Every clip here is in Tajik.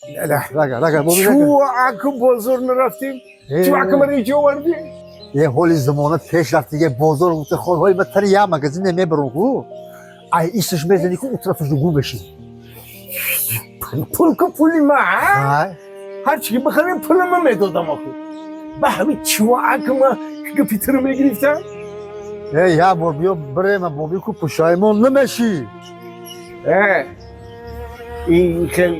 Рага, рага, боби, рага. Чу аку бозор нарафтем? Чу аку мара инҷо овардӣ? Е, ҳоли замона пеш рафт, диге бозор гуфта хол ҳоли ма тари я магазин мебарам ку. Ай исш мезани ку утрафаш гум меши. Пул ку пули ма, а? Ай, Ҳарчи ки бихарем, пули ма медодам охи. Ба ҳами чуваак ма гапи туро мегирифтам? Е, я бор биё бирема, боби, ку пушаймон намеши. Э, ин хел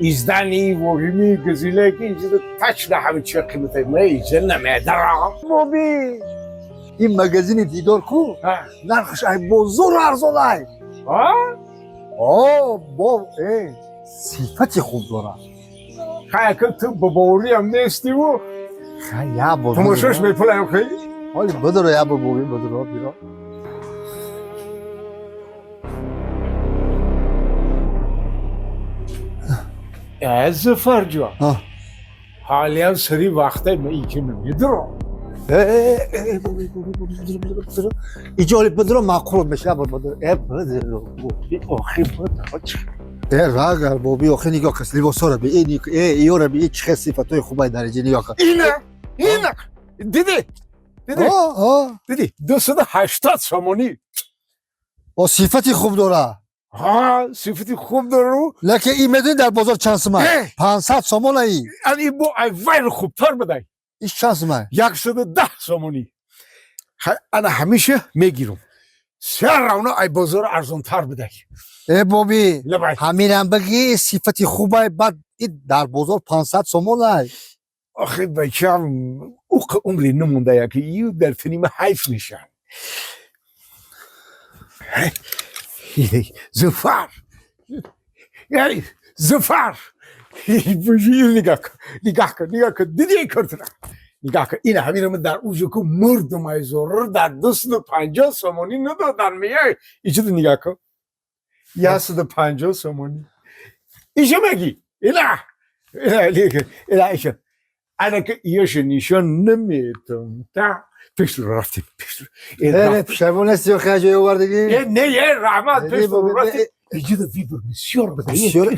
издани воҳими газиле ки инҷо тачна ҳами чи қимата ма инҷо намедарам. Боби, ин магазини Дидор ку нархаш ай бозор арзон ай. А? О, бо, э, сифати хуб дорад. Хай, ту ба бовариам нестиву. Хай, я бор. Тамошош мепулам хай. Ҳоли бидро, я бор, боби, бидро, биро. Э, Зафарҷон. А. Ҳолиам сари вақте ма инҷо намедурам. Э, э, э, боби, боби, боби, бидро, бидро, бидро. Иҷо ҳоли бидро маъқул меша, я бор бидро. Э, бидро, боби, охи, бидро. Э, рагар, боби, охи, нигоҳ кас, либосҳоро би, э, э, иёро би, э, чӣ хел сифатҳои хубай дараҷа, нигоҳ кар. Ина, ина, диди? Диди? О, о, Диди, 280 сомонӣ. О, сифати хуб дора. Ҳа, сифати хуб дору. Лекин ин медонӣ дар бозор чанд сумай? Э! 500 сомонаи. Ан ин бо ай вайро хубтар бидай. Иш чанд сумай? 110 сомонӣ. Ана ҳамеша мегирам. Се равно ай бозор арзонтар бидай. Э, боби, Лабай. ҳаминам баги, сифати хубай, баъд и дар бозор 500 сомонай. Охи, бачам, уқ умри намонда, яки ю дар тинима ҳайф мешам. Зуфар, яй, Зуфар, нигоҳ кун, нигоҳ кун, нигоҳ кун, диди куртра, нигоҳ кун, ина ҳамина ман дар уҷо ку мурдум ай зорор дар 250 сомонӣ надодан меяй. Иҷода нигоҳ кун, 150 сомонӣ. Иҷо мегӣ, ина, ина, ина, иҷо. Ана ки иёшо нишон наметам, та пеш ру рафтем, пеш ру. Э, не, пушаймон нести, охи, ҷое овардагӣ? Э, не, е, раҳмат, Не, пеш ру боби, рафтем. э, Иҷода выбор бисёр буда. Бисёр, э,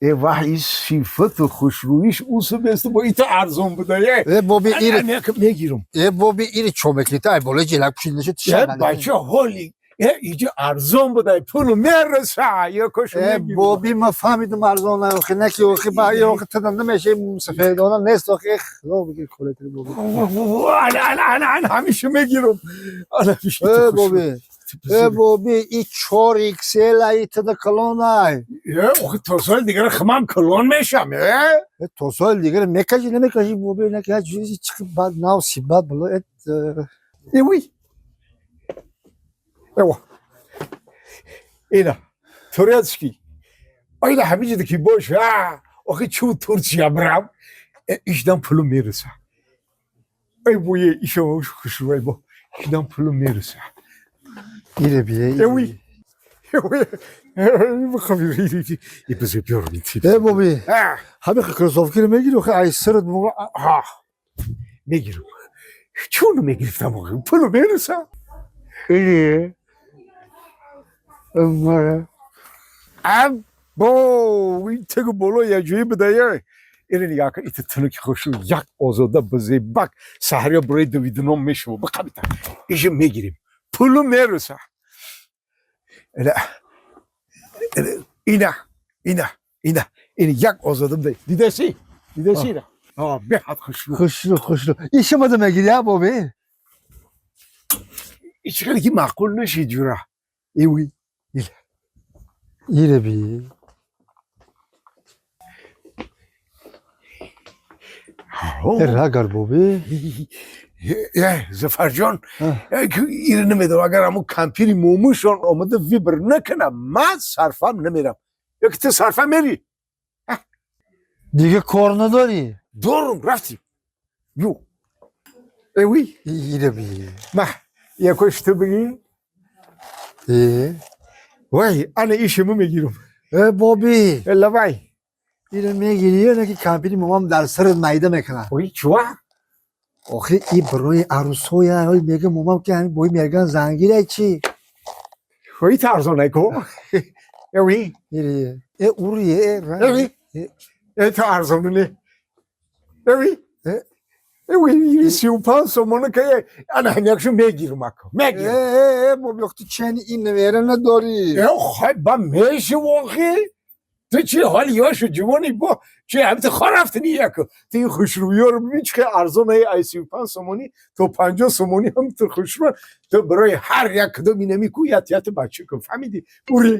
Э, ваҳ, ин сифату хушрӯиш усубест, бо ита арзон буда, е. Э, боби, ири Мегирам. Э, боби, ири чо мекунӣ? Та ай болои ҷелак пӯшида нашуд. Е, бача, ҳоли е иҷо арзон буда, пулу мераса, ё кош. Э, боби, ма фаҳмидам, арзон, охи, не ки охи, ба ё охи тадам намеша, сафедона нест, охи, худо бигир колетри, боби. Ана, ана, ана, ана ҳамеша мегирам, ана. Э, боби, э, боби, и чор XL ай, тада калонай. Е, охи, то соли дигар химам калон мешам, е. Э, то соли дигар мекажи, намекажи, боби, не ки чизи чиқи бад нав сибат боло, э. Эвуй, эва, ина турецкий, айна ҳамиҷида ки боша, охи, чу Турция бирам, ишдан пулу мераса. Ай, буе, ишо хушрӯй, бо ишдан пулу мераса. Ире бие. Эвуй, эвуй, Э, боби, ҳами кроссовкиро мегири, охи, ай сират. Мегирам. Чун мегирифтам, охи, пулу мераса. Ири Або, ин тегу боло я ҷои бидая. Ире нигоҳ кун, ита тунуки хушу, як озода базебак саҳарё бурои давиданом мешава бақабита. Иша мегирем, пулу мераса. Ила, ина, ина, ина, ина, як озода бидай. Дидаси, дидаси, ина беҳад хушрӯ. Хушрӯ, хушрӯ. Иша мада мегири, а, боби? Ич хеле ки маъқул нашид, ҷура. Эвуй. Ире би. Э, рагар, боби. Э, Зафарҷон, иро намедонам, агар ҳамун кампири момушон омада выбор накунам, ман сарфам намерам. Ё ки ту сарфа мери? Дига кор надорӣ? Дорум, рафтим. Ю, эвуй. Ире би. Ма якош ту бигӣ. Э. Вай, ана ишиму мегирам. Э, боби. Э, лабай. Иро мегирӣ, ё не ки кампири момам дар сарат майда мекунад. Ой, чува? Охи, и барои арӯсҳоя, ой, мега момам ки ҳамин бои мерган зангирай чи. Ой, тарзонай ко. Эви. Ири. Э, ури, э, ра. Эви. Э, то арзону не. Эви. Э. Эви, 35 сомони ки ана ҳамякшу мегирам, ако. Э, Мегирам. э, э, боби, охи, ту чени ин вера надорӣ. Э, хай ба меши охи. Ту чи ҳоли ёшу ҷувони бо чи ҳамта хо рафтани яко. Ту ин хушрӯёро бибин, чи хел арзон ай, ай 35 сомонӣ то 50 сомонӣ ҳам ту хушрӯ. Ту барои ҳар як кадом инами ку ят ят бача кун, фаҳмидӣ? Ури.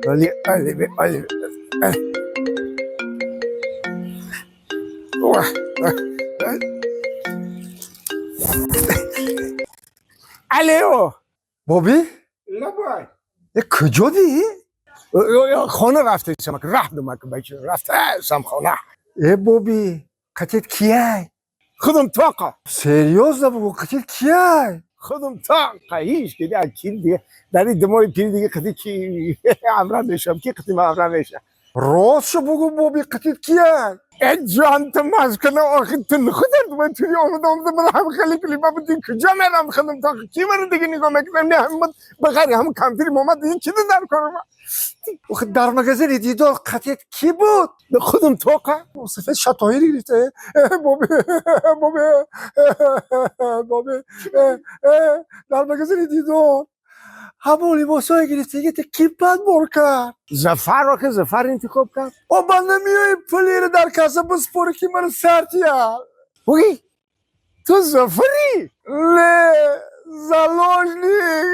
Али, али, али. Ох. Алло. Боби? Лабай. Э, куҷо ди? Хона рафта самак, рафтам, бача, рафта сам хона. Э, боби, қатет кияй? Худам тоқа. Серьёзно бугу, қатет кияй? Худам тоқа, ҳеч ки кил дига дар ин димои пир дига қити ки ҳамроҳ мешам, ки қити ма ҳамроҳ мешам? Ростшо бугу, боби, қатет кияй? Э, ҷон, ту маскана, охи, ту худат ман туи омада омада ман ҳам хеле кули ба дин куҷо мерам? Худам тоқа, ки маро дига нигоҳ мекунам? Не, ҳам ба ғайри ҳам кампири момад дига чи дар корам? Охи, дар магазини Дидор қатет кӣ буд? Худам тоқа. Сафед шатоири гирифта. Э, боби, боби, боби, э, дар магазини Дидор ҳамон либосҳое гирифтагӣ ти кӣ подбор кард? Зафар, охи, Зафар интихоб кард. О, ба намеои пулеро дар касса биспорӣ, ки маро сартия. Уи, ту Зафари? Не, заложник.